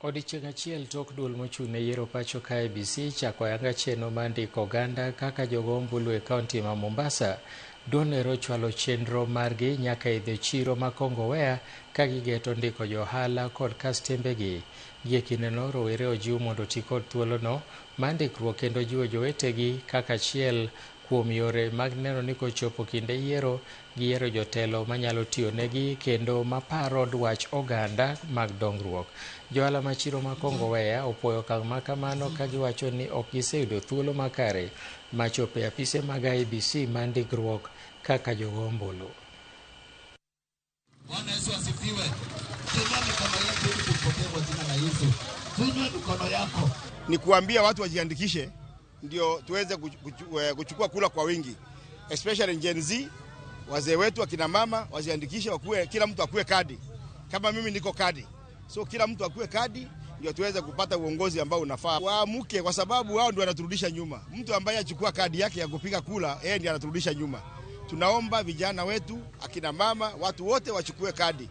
Odiechieng' achiel tok duol mochung' ne yiero pacho ka IEBC chako ayanga chenro mar ndiko oganda kaka jogo ombulu e kaunti ma Mombasa. Duolno ochwalo chenro margi nyaka idho chiro ma Kongowea ka gigeto ndiko jo ohala kod kastembegi. Gie kindeno rowere ojiw mondo oti kod thuolono mar ndikruok kendo jiwo jowetegi kaka achiel kuom yore mag neno ni kochopo kinde yiero giyiero jotelo manyalo tiyo negi kendo maparo dwach oganda mag dongruok. Johala ma chiro ma Kongowea opuoyo okang' ma kamano ka giwacho ni ok giseyudo thuolo makare mar chopo e apise mag IEBC mar ndikruok kaka jogo ombulu. Bwana Yesu asifiwe. Tuinue mikono yetu ili tumpokee kwa jina la Yesu. Tuinue mikono yako. Ni kuambia watu wajiandikishe ndio tuweze kuchukua kura kwa wingi, especially Gen Z, wazee wetu, akina mama wajiandikishe, wakue, kila mtu akue kadi. Kama mimi niko kadi, so kila mtu akue kadi ndio tuweze kupata uongozi ambao unafaa. Waamuke, kwa sababu wao ndio wanaturudisha nyuma. Mtu ambaye achukua kadi yake ya kupiga kura, yeye ndiye anaturudisha nyuma. Tunaomba vijana wetu, akina mama, watu wote wachukue kadi.